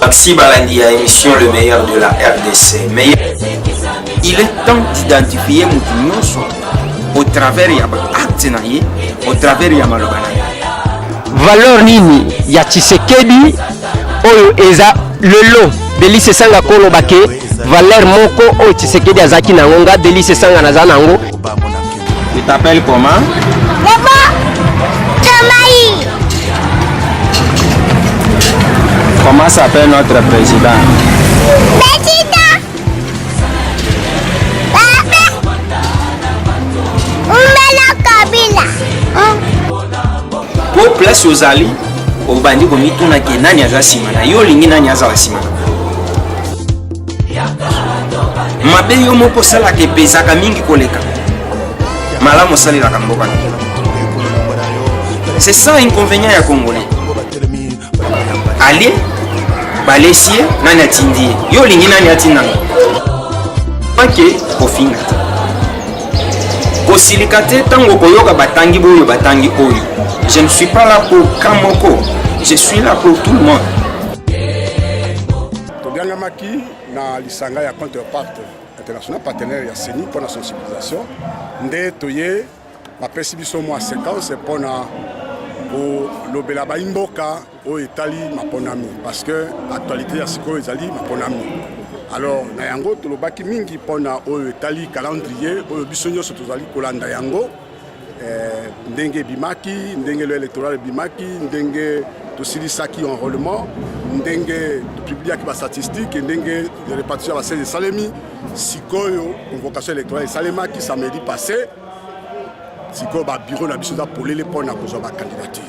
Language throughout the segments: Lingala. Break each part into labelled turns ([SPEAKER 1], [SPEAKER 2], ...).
[SPEAKER 1] Merci balandi ya émission le meilleur de la RDC. Mais il est temps d'identifier mutu nyonso au travers ya ba acte na ye, au travers ya maloba na ye.
[SPEAKER 2] Valeur nini ya Tshisekedi oyo eza lelo Delly Sesanga koloba ke valeur moko oyo Tshisekedi azalaki nango nga Delly Sesanga naza nango.
[SPEAKER 1] Tu t'appelles comment?
[SPEAKER 3] Papa Chamaï.
[SPEAKER 1] Comment s'appelle notre président?
[SPEAKER 3] Président. Papa. Umela Kabila.
[SPEAKER 1] Po place ozali obandi komituna ke nani aza nsima na yo, olingi nani azala nsima na mabe yo moko osalaka epesaka mingi koleka malamu osalelaka mboka na c'est ça inconvénient ya congolais. Alie balesi ye, nani atindi ye? Yo olingi nani atindanga? Ake kofinga te, kosilika te ntango okoyoka batangi boyo batangi oyo. Je ne suis pas là pour camp moko, je suis là pour tout le monde.
[SPEAKER 4] Tobiangamaki na lisanga ya Counterpart International, partenaire ya CENI mpona sensibilisation. Nde toye, bapesi biso mwa séquence mpona kolobela baimboka oyo etali maponami, parce que actualité ya sikoyo ezali maponami. Alors na yango tolobaki mingi mpona oyo etali calendrier oyo biso nyonso tozali kolanda yango, ndenge ebimaki, ndenge loi électorale ebimaki, ndenge tosilisaki enrôlement, ndenge topubliaki bastatistique, ndenge répartition ya basiège esalemi. Sikoyo convocation électorale esalemaki samedi passé. Sikoyo babureau na biso eza polele mpona kozwa bacandidature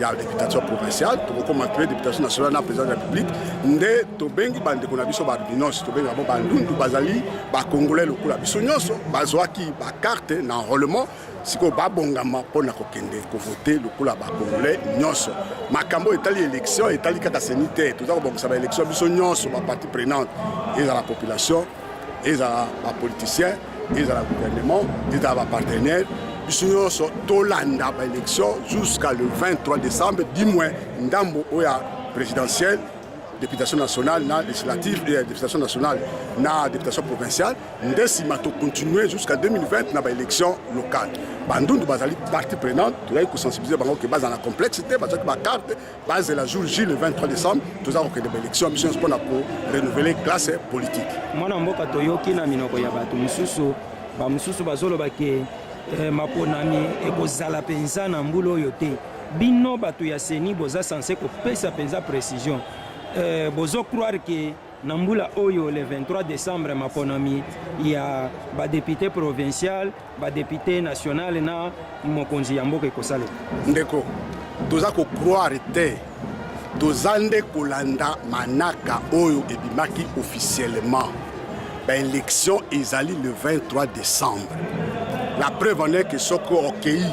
[SPEAKER 4] ya députation provinciale, tokokoma mpe députation nationale na président de la République. Nde tobengi bandeko na biso baalbinos, tobengi bango bandundu, bazali bacongolais lokola biso nyonso, bazwaki bacarte na enrôlement. Sikoyo babongama mpona kokende kovote lokola bacongolais nyonso. Makambo etali élection etali kaka CENI te. Toza kobongisa baélection biso nyonso, bapartie prenante, ezala population, ezala bapoliticien, ezala gouvernement, ezala bapartenaire, biso nyonso tolanda baélection jusqu'à le 23 décembre, du moins ndambo oyo ya présidentielle, députation nationale na législative et députation nationale na députation provinciale. Nde nsima tocontinue jusqu'à 2020 na baélection locale. Bandundu bazali partie prenante. Tozali kosensibiliser bango ke bazala na complexe te, bazwaki bacarte, bazela jour J, le 23 décembre, toza kokende baélection biso nyonso mpona korenouveler classe politique.
[SPEAKER 5] Mwana mboka, toyoki na minoko ya bato mosusu, bamosusu bazoloba ke maponami ekozala mpenza na mbula oyo te. Bino bato ya CENI boza censé kopesa mpenza précision. Bozocroire ke na mbula oyo, le 23 décembre, maponami ya badéputé provincial, badéputé national na mokonzi ya mboka ekosalema?
[SPEAKER 4] Ndeko, toza kocroire te, toza nde kolanda manaka oyo ebimaki officiellement. Baélection ezali le 23 décembre. La preuve en est que soki okei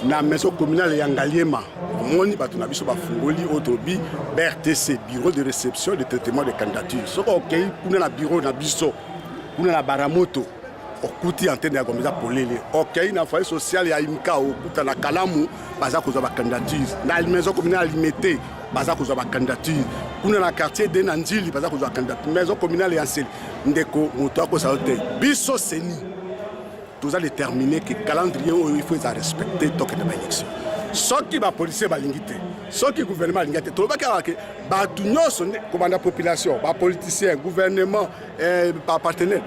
[SPEAKER 4] na maison communale ya Ngaliema, omoni bato na biso bafungoli oyo tolobi BRTC, bureau de réception de traitement de candidature. Soki okei kuna na bureau na biso kuna na Baramoto, okuti antenne ya Gombe eza polele. Okei na foyer social ya Imka, okuta na Kalamu baza kozwa bacandidature, na maison communale ya Limete baza kozwa bacandidature, kuna na quartier de na Njili baza kozwa candidature, maison communale ya Nsele. Ndeko, moto akosala te. Biso CENI toza déterminé ke calendrier oyo il faut eza respecté. Tokende baélection soki bapolicier balingi te, soki gouvernement alingi te. Tolobaki awa ke bato nyonso, kobanda population, bapoliticien, gouvernement, bapartenaire,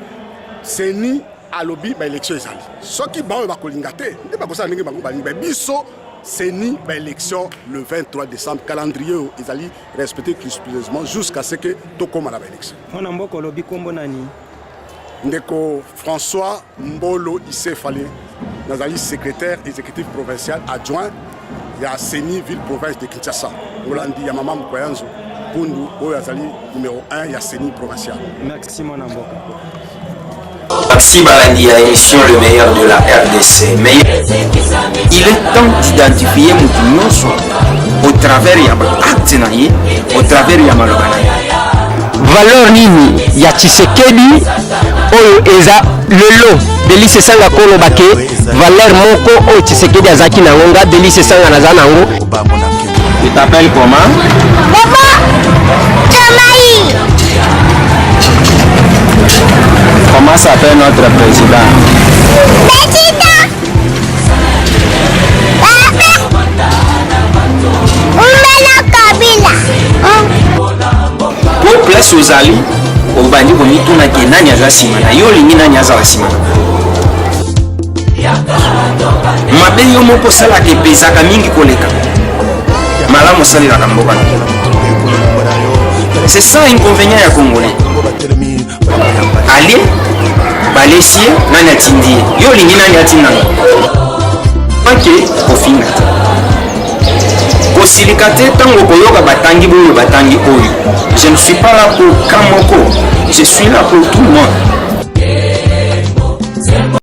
[SPEAKER 4] CENI alobi baélection ezali. Soki baoyo bakolinga te, nde bakosala ndenge bango balingi. Biso CENI, baélection le 23 décembre. Calendrier oyo ezali respecté scrupuleusement jusqu'à ce que tokóma na baélection.
[SPEAKER 5] Mwana mboka, olobi nkombo nani?
[SPEAKER 4] Ndeko François Mbolo Isefale, nazali secrétaire exécutif provincial adjoint ya CENI ville province de Kinshasa, molandi ya mama Mokoyanzo Pundu oyo azali numéro 1 ya CENI provincial.
[SPEAKER 5] Merci, mwana mboka.
[SPEAKER 1] Merci balandi ya émission le meilleur de la RDC. Mais il est temps d'identifier mutu nyonso au travers ya baacte na ye, au travers ya maloba na ye.
[SPEAKER 2] Valeur nini ya Tshisekedi oyo eza lelo Delly Sesanga koloba ke valeur moko oyo Tshisekedi azalaki nango nga Delly Sesanga naza nango?
[SPEAKER 1] Tu t'appelles comment?
[SPEAKER 3] Papa.
[SPEAKER 1] Comment s'appelle notre président?
[SPEAKER 3] Président. Papa. Umela Kabila.
[SPEAKER 1] Po place ozali obandi komituna ke nani aza nsima na yo, olingi nani azala nsima na mabe yo moko osalaka epezaka mingi koleka malamu osalelaka mboka na. C'est ça inconvénient ya Congolais. Alie balesi ye, nani atindi ye? Yo olingi nani atindanga? Ake kofinga te, kosilika te ntango koyoka batangi boyo, batangi oyo. Je ne suis pas là pour camp moko, je suis là pour tout le monde.